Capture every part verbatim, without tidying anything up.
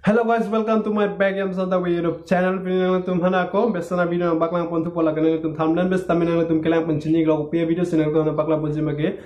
Hello guys, welcome to my back Yamson Dawei YouTube channel. Pini nangtum hana ko besana video nangpaklang ponthu pola, nangtum thumbnail bes tame nangtum kelang pen chini lo, kopi video si nangtum hana paklang ponji ma ke.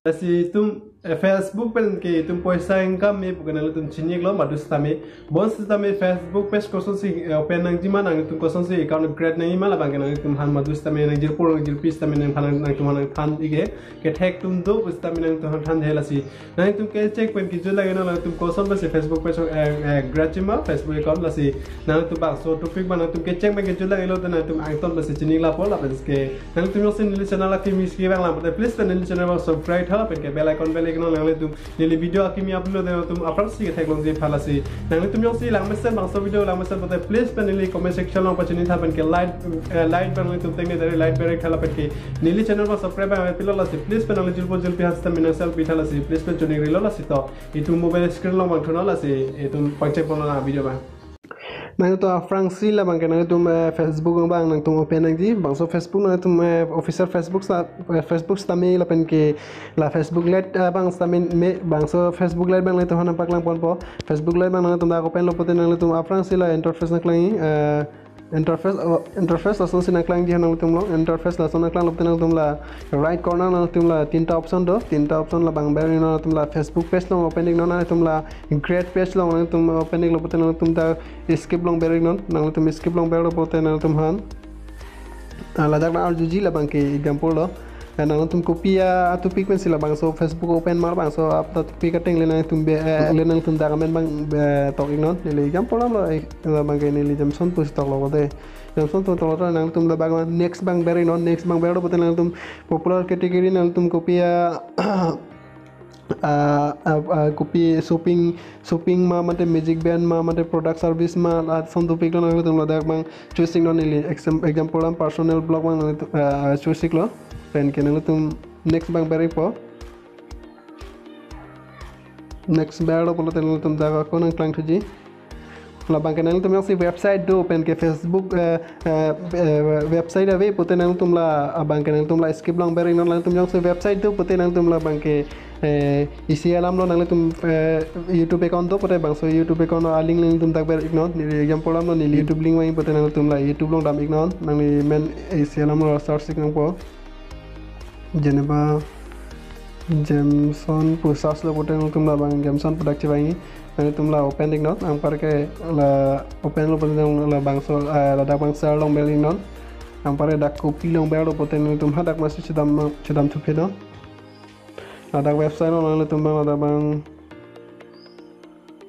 Lasi itum, eh, Facebook pen ke itum poisa income me pu ke nangtum chini lo, madu sitame. Bonsitame Facebook page kosonsi, eh, open nangji ma, nangtum kosonsi account create nangji ma, labang ke nangtum han madu sitame nangjirpo nangjirpi sitame nangthan, nangtum han nangthan ik ke, kethek atum do pusitame nangtum han than de. Lasi nangtum ke check pen kejut lagi non, nangtum koson pusi Facebook page, eh, eh, create ji ma Facebook account. Lasi nangtum bangso topic ma nangtum ke check pen kejut lagi lo, te nangtum angton pusi chini lapo, lapen ke nangtum jongsi neli channel akimi si vanglang pote, please pen neli channel abang subscribe tha, lapen ke bell icon bell icon nangtum neli video akimi upload nangtum aphrangsi ketheklongji aphan. Lasi nangtum jongsi langmesen bangso video langmesen pote, please pen neli comment section along pachini tha, pen ke like, eh, like abang nangtum tengne dari like berek tha, lapen ke neli channel abang subscribe abang pilo. Lasi please pen nangli jirpo jirpi han sitame nang selfie tha. Lasi please pen choningri lo. Lasi to itum mobile screen along abang thunon, lasi itum pangchek pon na video abang. Nangtum aphrangsi labang ke nangtum, eh, Facebook abang nangtum open nangji. Bangso Facebook nangtum, eh, official Facebook sa, eh, Facebook sitame lapen ke la Facebook Lite, eh, abang sitame me, bangso Facebook Lite abang nangtum han nangpaklang ponpo. Facebook Lite abang nangtum dak open lo pote nangtum aphrangsi la interface nangklangji, eh, interface, oh, interface lasonsi nangklangji nangtum lo. Interface lason nangklang lo pote nangtum la right corner nangtum la tinta option do, tinta option labang ber non, nangtum la Facebook page along open ik non, nangtum la create page along nangtum open ik lo pote nangtum ta skip along ber ik non, nangtum skip along ber lo pote nangtum han, ah, ladak nang-arjuji labang ke example lo. Eh, nangtum kopi atopic pensi labangso Facebook open mar, bangso ap topic ateng le nangtum be, eh, le nangtum dak amen abang be tok ik non. Neli example lo, eh, labang ke neli Jamson pusi tok lo pote. Jamson pu tok lo, nangtum labang next abang ber ik non, next abang ber lo pote nangtum popular category nangtum kopi a, ah, ah, ah, kopi shopping, shopping ma mate music band ma mate product service ma, lason topic lo, nangtum ladak abang choose ik non. Neli exam-, example abang personal blog abang nangtum, ah, choose ik lo. Pen ke nangtum next abang ber ikpo. Next ber lo pulote nangtum dak ako nangklang thuji. Labang ke nangtum jongsi website do pen ke Facebook, eh, eh, eh, website ave pote nangtum la, abang ke nangtum la skip along ber ik non. Nangtum jongsi website do pote nangtum labang ke, eh, isi alam lo, nangtum, eh, YouTube account do pote bangso YouTube account alink nangtum dak ber ik non. Neli example alam lo, neli YouTube link vang pote nangtum la YouTube along dam ik non. Nangli men isi alam lo search ik nangpo. Jeneba Jamson pu search lo pote nangtum labang Jamson pu dak chevangji. Nangtum la open ik non, anparke la open lo pote nang labangso, eh, ladak abang share along ber ik non. Anparke dak kopi along ber lo pote nangtum hadak masi chedam, chedam thuphe non. Ladak website along nangtum abang ladak abang,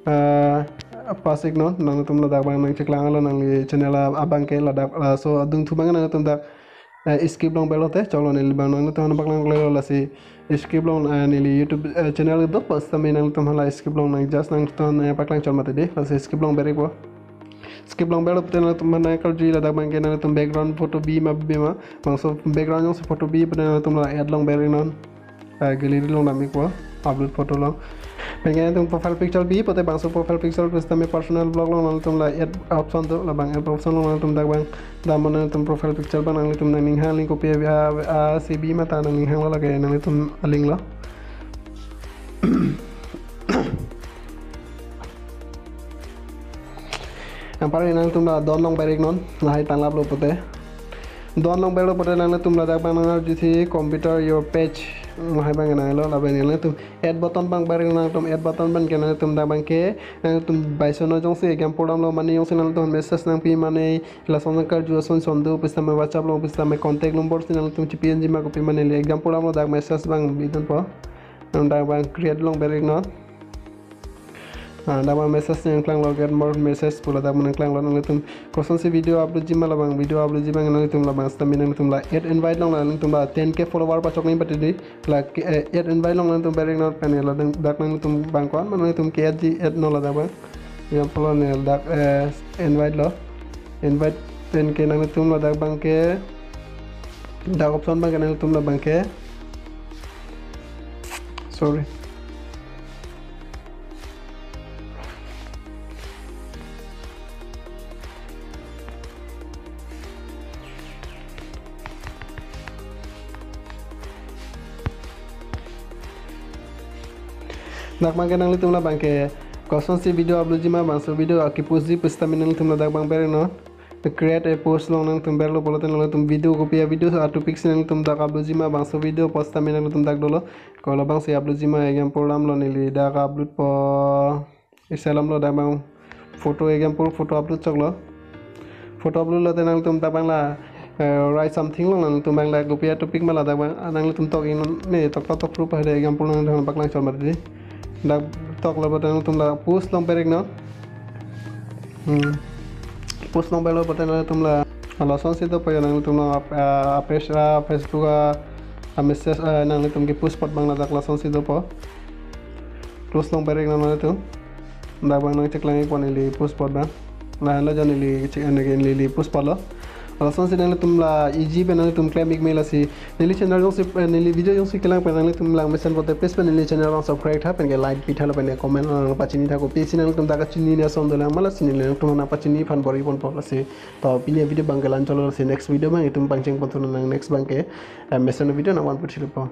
eh, pass ik non, nangtum ladak abang nangcheklang lo nangli channel a-, abang ke ladak laso adungthu abang nangtum dak, eh, skip along ber lote, choklo neli abang nangtum han nangpaklang klelo. Lasi skip along, eh, neli YouTube, eh, channel do pusitame nangtum hala skip along nang just nangtum, eh, paklang chot mati dei. Lasi skip along ber ikpo. Skip along ber lo pote nangtum han nangkarju ladak abang ke nangtum background photo bi ma bi ma. Bangso background jongsi photo bi pote nangtum la add along ber ik non. Ah, gallery along dam ikpo, upload photo along. Pen ke nangtum profile picture bi pote bangso profile picture pusitame personal blog along nangtum la add option do, labang add option along nangtum dak abang dam, nangtum profile picture abang nangtum nangning hang aling kopi a, a, a, si bi ma ta nangning hang lo, lake nangtum aling lo. Anparke nangtum la done along ber ik non, lahai tanglap lo pote. Done along ber lo pote nangtum ladak abang nang-arjuji computer your page. Lahai abang nang lo, lapen nangtum add button abang ber ik, nangtum add button abang ke nangtum dak abang ke nangtum baisono jongsi example alam lo mane jongsi nangtum message nangpi mane lason nangkarju ason son do pusitame WhatsApp along pusitame contact number si nangtum chipi-enji ma kopi mane le example alam lo dak message abang bidunpo. Nang dak abang create along ber ik non. Ah, dak abang message nangklang lo, get more message pu ladak abang nangklang lo. Nangtum kosonsi video upload ji ma, labang video upload ji abang nangtum labang sitame nangtum la add invite along nangtum la ten K follower pachok nangpathu dei. La ke, eh, add invite along nangtum ber ik non, pen la dak, dak nangtum abang ko-an ma nangtum ke-add ji add non ladak abang. Example ne dak, eh, invite lo. Invite pen ke nangtum ladak abang ke dak option abang ke nangtum labang ke, sorry. Dak abangke nanglitum labangke kosonsi video upload jima bangso video akipost ji pusitame nanglitum ladak abang berek non. Create a post along nanglitum berlo pulote nanglitum video kopi a video atopic si nanglitum dak upload jima bangso video pusitame nanglitum dak dolo. Ko labangsi upload jima example damlo neli dak upload po. Isi damlo dak abang photo example photo upload choklo. Photo upload lote nanglitum dak abang la eh, write something along nanglitum abang la kopi atopic ma ladak abang ah, nanglitum tok in ne tok tok tok proof ada example nangthang paklang chot mati. Dak toklo pulote nanglitum la post along berek non. Hmm. Post along berlo pulote nanglitum la lasonsi dopo ya nanglitum la ap- ah, page ah, Facebook ah, ah, message ah, nanglitum ke post pot abang ladak lasonsi dopo. Post along berek non nanglitum. Dak abang nangcheklang ikpo neli post pot abang. Lahenlo jo neli chek neli neli post potlo. Lasonsi nanglitum la easy pen nanglitum klem ik me lasi neli channel jongsi eh, neli video jongsi kelang pen nanglitum lang mesen pote please pen neli channel abang subscribe tha pen ke like pi tha lapen ke comment nangpachini tha kopisi nanglitum dak kachini ason dolang ma lasi neli nanglitum nangpachini aphan bor-i ponpo lasi. To pini video abangke la-anchot lo lasi next video abang itum pangcheng ponthu nang next abangke eh, mesen video nangvan puthilo po.